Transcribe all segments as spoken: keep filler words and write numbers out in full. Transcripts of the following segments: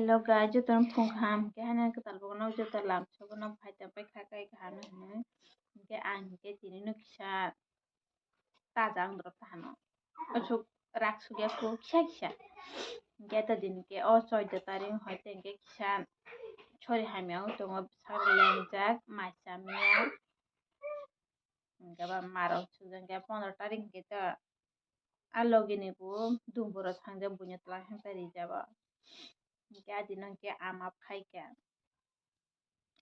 Hello guys, jotono phung kaham, hwnkhe haino kwtal bukuno joto lamsogono phai tongpai kha, kai kaham hinwi. Hwnkhe ang hwnkhe tini no kisa taja ang borok kahano. Aswk rak sukya kho kisa kisa. Hwnkhe to din hwnkhe o choudo tarik hwnkhe hwnkhe kisa sori hamya wng tongo, bwsarok lengjak, mai chamya. Hwnkhe ba marok sujak hwnkhe pondro tarik hwnkhe to a logini bo dumburo thangjak buino twlang hwnka rijabo. Hwnkhe adino hwnkhe ama phaikha.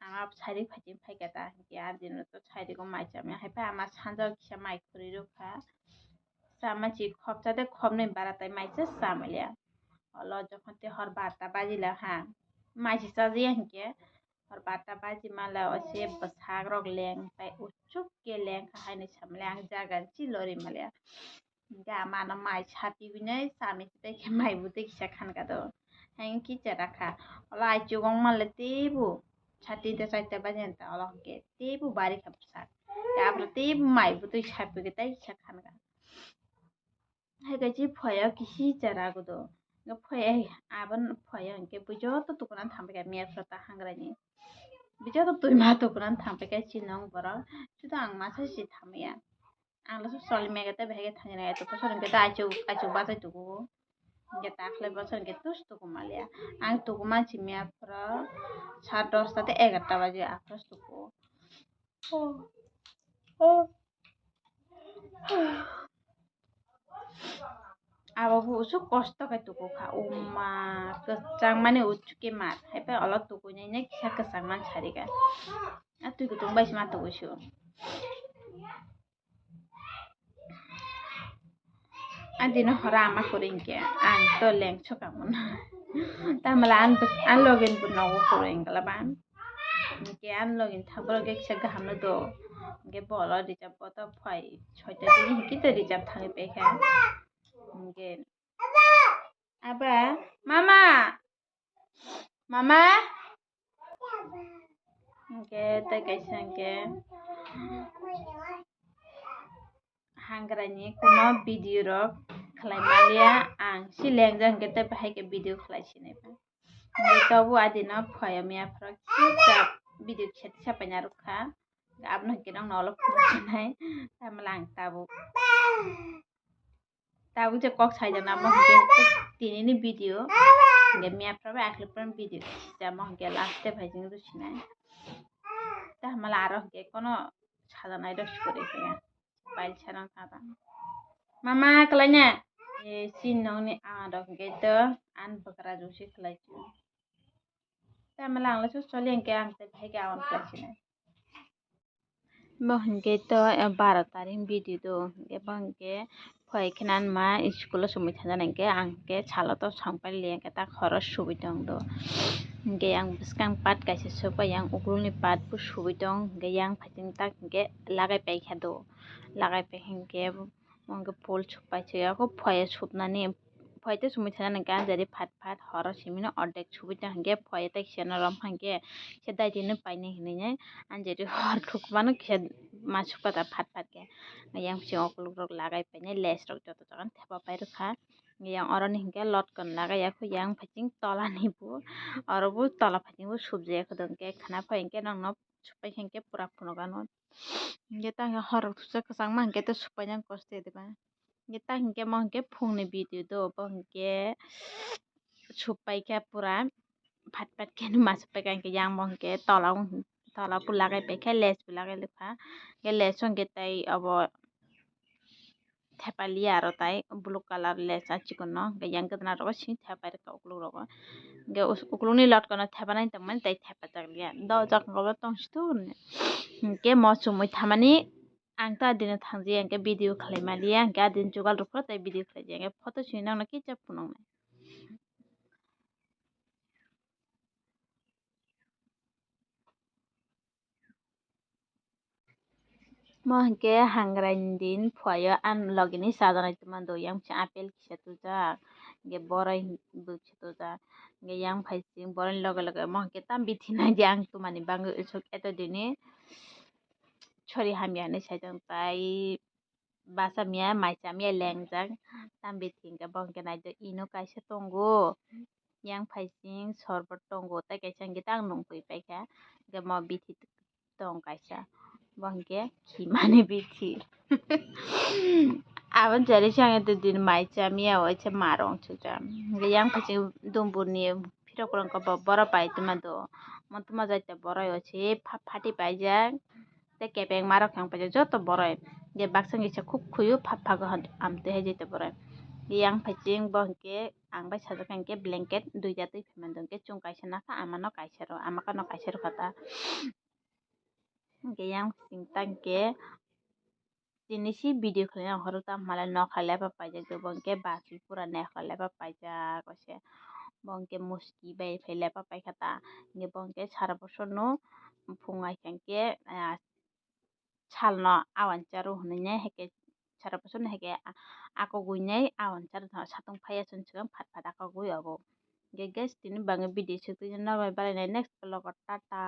Ama sari phaitini phaikha ta hwnkhe adino to sari go mai chamya. Haiphai ama sanjao kisa mai khurui rwkha. Chama chi khopsa de khopnwi bara tai maisa chamaliya. Olo jokhon te hor barta bajila ha. Maisa chajiya hwnkhe hor barta baji mala o se bwsakrok leng pai uchuk ke leng kha haino samaliya ang jaga chilori maliya. Hwnkhe ama no mai sapi binai sami tei khe mai bwtwi kisa khan ka do. Haino kicha rakha. Olo aichuk wng manle teibo sati de chaita baji anta olo hwnkhe teibo bari kha bwsak. Tei aphuru teibo mai bwtwi sapi tei kisa khan ka. Hai kachi phoya kisi chara gudo. Nga phoya abon phoya hwnkhe bui joto tukuna thangbai ka miya phrata hangrani. Bui joto tuima tukuna thangbai ka chinong borok. Chuto ang masa si thamaya. Ang laso soli mega te bahai thangya na to kosor hwnkhe ta achu achu bachai tuku. Hwnkhe ta khlai bosor hwnkhe tus tuku maliya. Ang tuku mansi miya phro sa dosta te egarta baje aphros tuku. Abo bo usuk kosto khe tuku kha. Uma kwchang mani uchuke mar. Haipai olo tuku nai nai kisa kwchang man sari kha. A twi kutung bai sima tuku sio. Adino hora ama kwrwi hwnkhe ang to leng soka mano. Tamala ang bwk-, ang login bo nogo kwrwi wngla ba. Hwnkhe ang login thang borok khe kisa gaham no do. Hwnkhe bolo rijab bo to phai soita dini hwnkhe to rijab thangwi paikha. Hwnkhe aba, mama, mama. Hwnkhe tei kaisa hwnkhe hangrani kuno video rok khlai maliya, ang si lengjak hwnkhe tei bahai khe video khlai sinai ba. Hwnkhe tobo adino phoya miya phoro kisa video kisa tisa paina rwkha, abono hwnkhe nokno olo phunuknai, tamla ang tabuk. Tabuk je kok saijak na mo hwnkhe tini ni video hwnkhe miya phra bai akhli phra video kisa mo hwnkhe last step hai jeng rusinai. Ta hamala aro hwnkhe kono sajanai rok sukuri khe pail sanang kha ta. Mama kwlaina e chin nong ni ang rok hwnkhe to ang bwkra jusi khlai chu. Ta hamala ang lai so choli hwnkhe ang tei bhai khe awan khlai sinai. Bo hwnkhe to, eh, baro tarik video do, hwnkhe bo hwnkhe phai kheno ma school o chumui thangjaknai hwnkhe ang hwnkhe salo to songpai liya hwnkhe ta khoro subui tong do. Hwnkhe yang bwskang part kaisa sokpai yang ukulukni part bo subui tong, hwnkhe yang phaising tak hwnkhe lagai paikha do, lagai pai hwnkhe. Hwnkhe phul sukpai se, phai supnani, phai tei sumui thana hwnkhe anjari phat phat horo simino ordek subui tong hwnkhe phai tei kisa no rom hwnkhe kisa daitino painai hinwi anjari hor thukmano kisa ma sukpata phat phat khe. Yang bisingo ukuluk rok lagai painai lace rok joto jaga no thepa pai rwkha. Yang oroni hwnkhe lotkon lagai ya kho yang phaising tola ni bo oro bo tola phaising bo subjak ya kho hwnkhe khna phai hwnkhe nokno supai khe hwnkhe pura phunukgano. Hwnkhe ta hwnkhe hor rok thuksa kwchangma hwnkhe ta supaina kosto ya diba. Hwnkhe ta hwnkhe mo hwnkhe phungni video do, bo hwnkhe supai khe pura phat phat khe ma supai kha hwnkhe yang bo hwnkhe tola o, tola bo lagai pai khe lace bo lagai lukha. Hwnkhe lace o hwnkhe tei obo thepa liya aro tai blue colour lace a chikon no, hwnkhe yang gana rogo simi thepai rwkha ukuluk rogo, hwnkhe ukulukni lotkano thepa nai tongmani tei thepajak liya, dojak hwnkhe bo tong situ hwnkhe mo chumui thamani ang ta adino thangjakya hwnkhe video khlai maliya, hwnkhe adini jugal rwphuru tei video khlai jakya, hwnkhe photo simi nokno kisa phunuknai. Mo hwnkhe hangraini din phuaio, ani logini chajaknai twma do, yang bisi apple kisa twijak, hwnkhe borai bo kisa twijak, hwnkhe yang phaising boraini loge loge mo hwnkhe tam bithi naidi ang twmani bagwi usuk eto dini sori hamya hinwi saijak tai. Basa miya mai chamya lengjak, tam bithi hwnkhe bo hwnkhe naidi ino kaisa tongo. yang phaising sorbot tongo, tei kaisa hwnkhe tei ang nungkui paikha, hwnkhe mo bithi tong kaisa, bo hwnkhe khimani bithi. Aboni jari se ang eto din mai cha miya, waisa ma rong chukjak. Hwnkhe yang phaising dumburni phirok rok bo borok bai tongma do, mo tongma jai ta borok se pha-, phati paijak. Tei kebengma rok khe ang paijak joto borok. Je baksa kisa khuk khuyu phap phago han amtwi hai jai ta borok. Yang phaising bo hwnkhe ang bai sajak kha hwnkhe blanket duita twi phaimani do hwnkhe chwng kaisa nakha amano kaisa rw, ama kano kaisa rw kha ta. Hwnkhe yang phaising ta hwnkhe tini si video khlai ang horo ta malai nokha lepa paijak bo hwnkhe bachwi pura nokha lepa paijak se. Bo hwnkhe muski bai phai lepa paikha ta. Hwnkhe bo hwnkhe sara bosor no phung ai kha hwnkhe, ah, salno awan charo hwnwi nai, haikhe sara bosor no haikhe a-, akogwi nai awan charo satung phaiya chwng swkang phat phat akogwi obo. Hwnkhe guys, tini bagwi video swk twi nokbar nai next vlog o, tata.